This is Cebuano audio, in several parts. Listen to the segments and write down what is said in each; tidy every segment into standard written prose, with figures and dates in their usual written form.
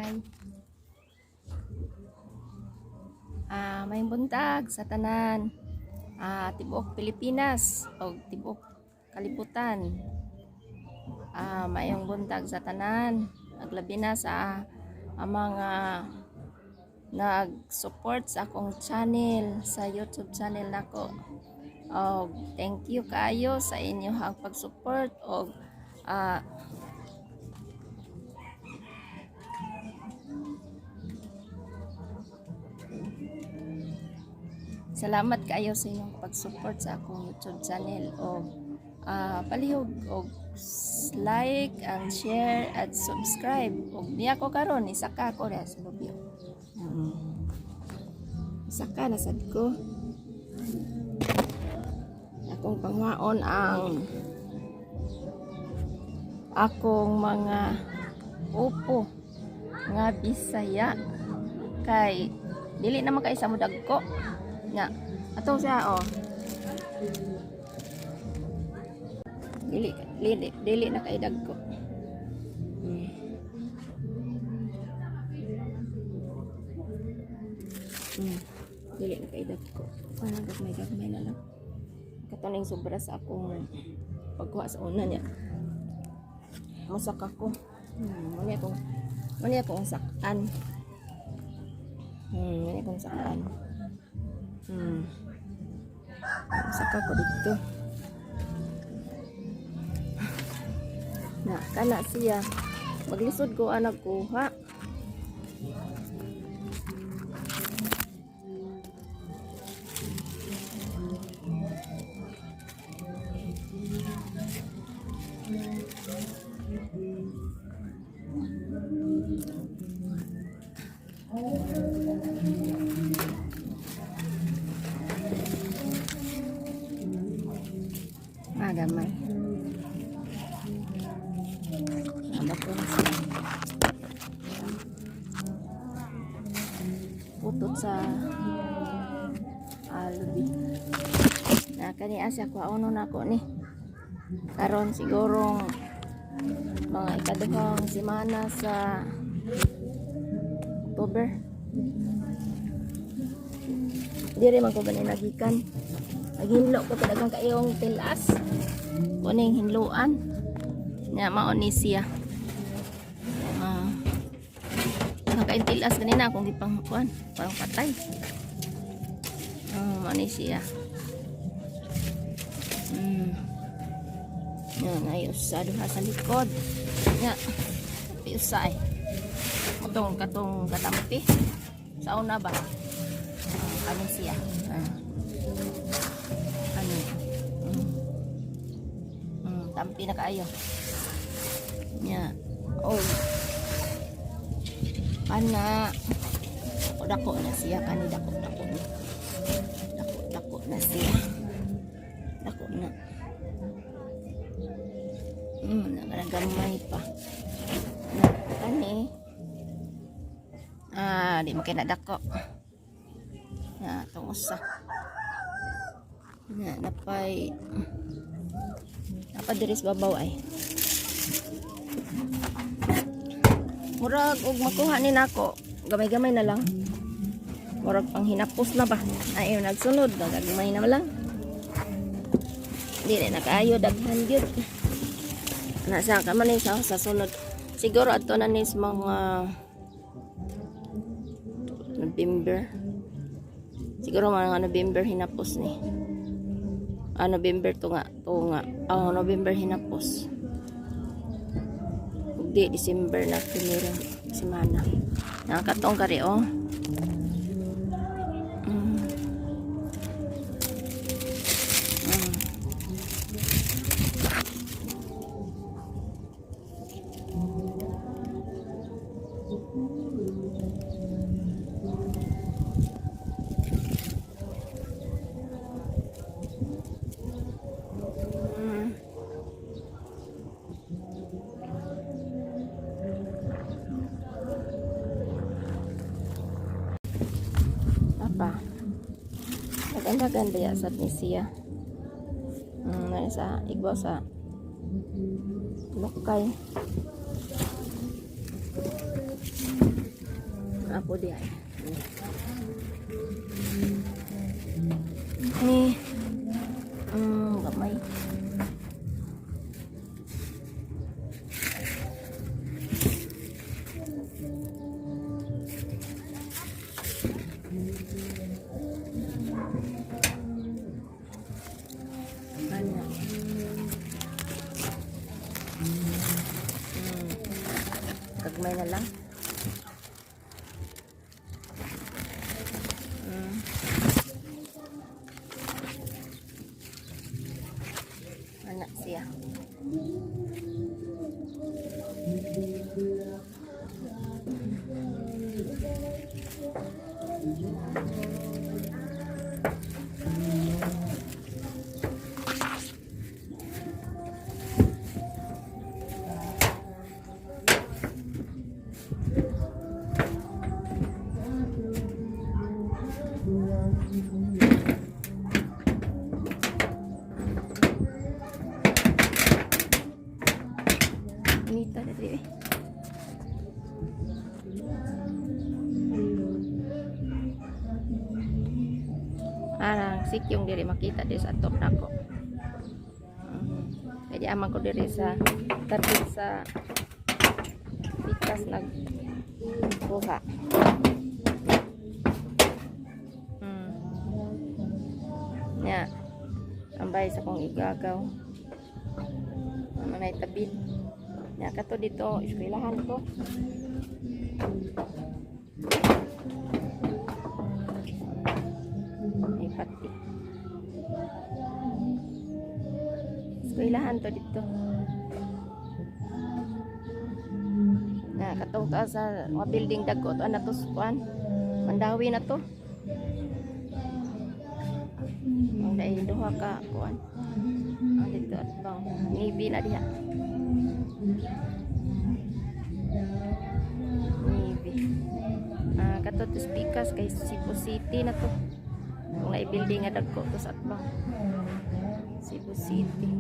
Bye. Maayong buntag sa tanan. Tibuok Pilipinas o tibuok kalibutan. Maayong buntag sa tanan. Ug labi na sa ang mga nag-support sa akong channel, sa YouTube channel nako. Og thank you kaayo sa inyong pag-support og salamat kaayo sa inyong pag-support sa akong YouTube channel og palihog og like and share at subscribe. Og niya ko karon isaka ko ra sa lubyo. Isaka na sad ko. Akong pangwaon ang akong mga upo nga Bisaya kay dili naman kay sa mudagko nga ato siya, oh, dili dili dili na kay dagko. Dili na kay dagko. Parang gagmay gagmay na lang kataning sobra sa akong pagkuha sa una niya. Masak ako. Muna akong sakan. Muna akong sakan. Saka ko dito. Na, kana siya. Maglisod ko anak kuha. Ah, gamay. Aba ko na siya. Putot sa alubi. Na kani asa ko ano na ko ni. Karon siguro mga ikaduhang semana sa October. Diri man ko gani nagikan. Naghinlo ko talagang kayong tilas. Kuning hinluan. Nya mao ni siya. Nakain tilas ganina akong gipang kuan, parang patay. Mao ni siya. Yan, ayos sa duha sa likod. Nya, ayos sa ay. Katong katong katampi. Sa una ba? Kani siya. Kani. Tampi na kaayo. Nya. Oh. Kana. Dako dako na siya, kani dako dako na. Dako dako na siya. Dako na. Nagamay pa. Na, kani. Di mo kay dako. Na, itong usa. Na, napay napa diri sa babaw ay. Murag og makuha ni nako, gamay-gamay na lang. Murag pang hinapos na ba? Ay, nagsunod, gagmay na lang. Dili na kaayo daghan gyud. Na sa ka man sa sunod. Siguro ato na ni sa mga November. Siguro mga November hinapos ni. November to nga. To nga. Oh, November hinapos. Ug di December na primero semana. Nakatong kari, oh. Apa? Dagan-dagan ba sad ni siya? Na sa igwa sa lukay. Apo di ay. Ni gamay. Ano? Kagmay na lang. Anak siya. Nita na diri, eh. Arang sikyong diri makita diri sa atop nako. Kaya di amang ko diri sa tapit sa pikas nag kuha. Nya. Ambay sa kong igagaw. Manay tabil. Nya kato dito eskwelahan ko. Ay pati. Eskwelahan to dito. Na katong taas sa mga building dagko to na to sa kuan. Mandawi na to. Ang dahil duha ka kuan. Ang dito at bang Navy na diha. Navy. Ah, kato to speakers kay Cebu City na to. Kung na-building nga dagko to sa atbang. Cebu City.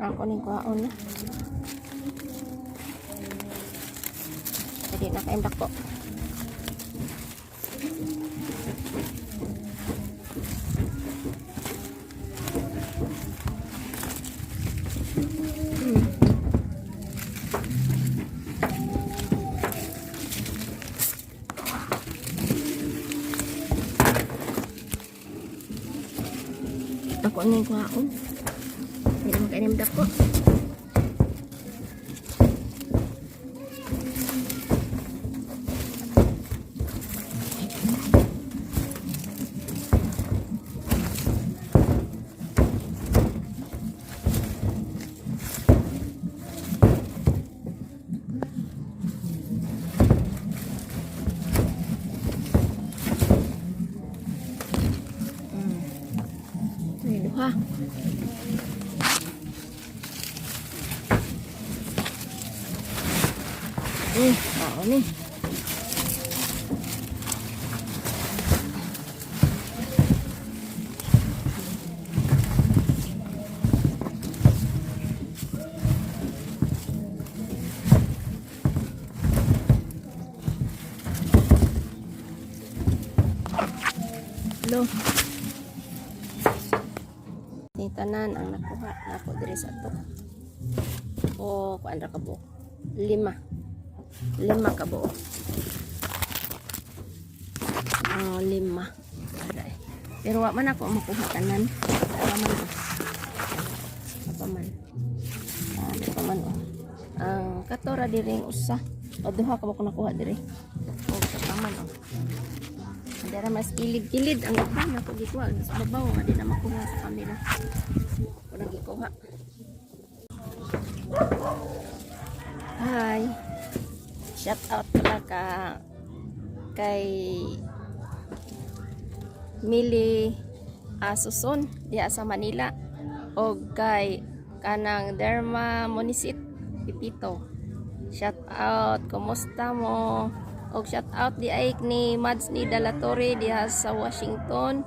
Ako ning kuhaon na. Pwede na kayong dako. Ako ning kuhaon. Hindi naman kayo dako. May duha. Oo ni. Tulo. Ni tanan ang nakuha nako diri sa ato. O kuan ra ka buok. Lima. Lima ka buok. Oh, lima. Aray. Pero wa man ako makuha tanan. Wa man, oh. Pa man. Ah, di pa man, oh. Ang katora diri usa. O duha ka buok nakuha diri. O pa man, oh. Dara mas kilid-kilid ang uban ako gikuha sa babaw nga di na makuha sa camera. Ako nang gikuha. Hi. Shout out pala kay Mili Asuson diha sa Manila o kay kanang Derma Monisit Pipito. Shout out, kumusta mo? Og shout out di ay ni Mads ni Dalatore diha sa Washington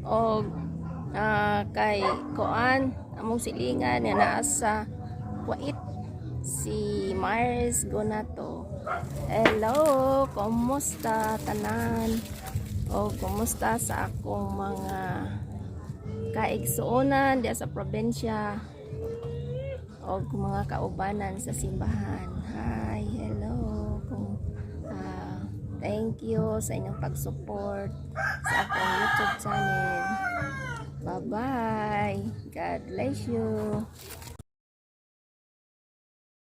og kay Koan, among silingan nga naa sa Kuwait, si Mars Gonato. Hello, kumusta tanan? O kumusta sa akong mga kaigsuonan diha sa probensya o mga kaubanan sa simbahan? Hi, hello. Thank you sa inyong pag-support sa akong YouTube channel. Bye-bye. God bless you.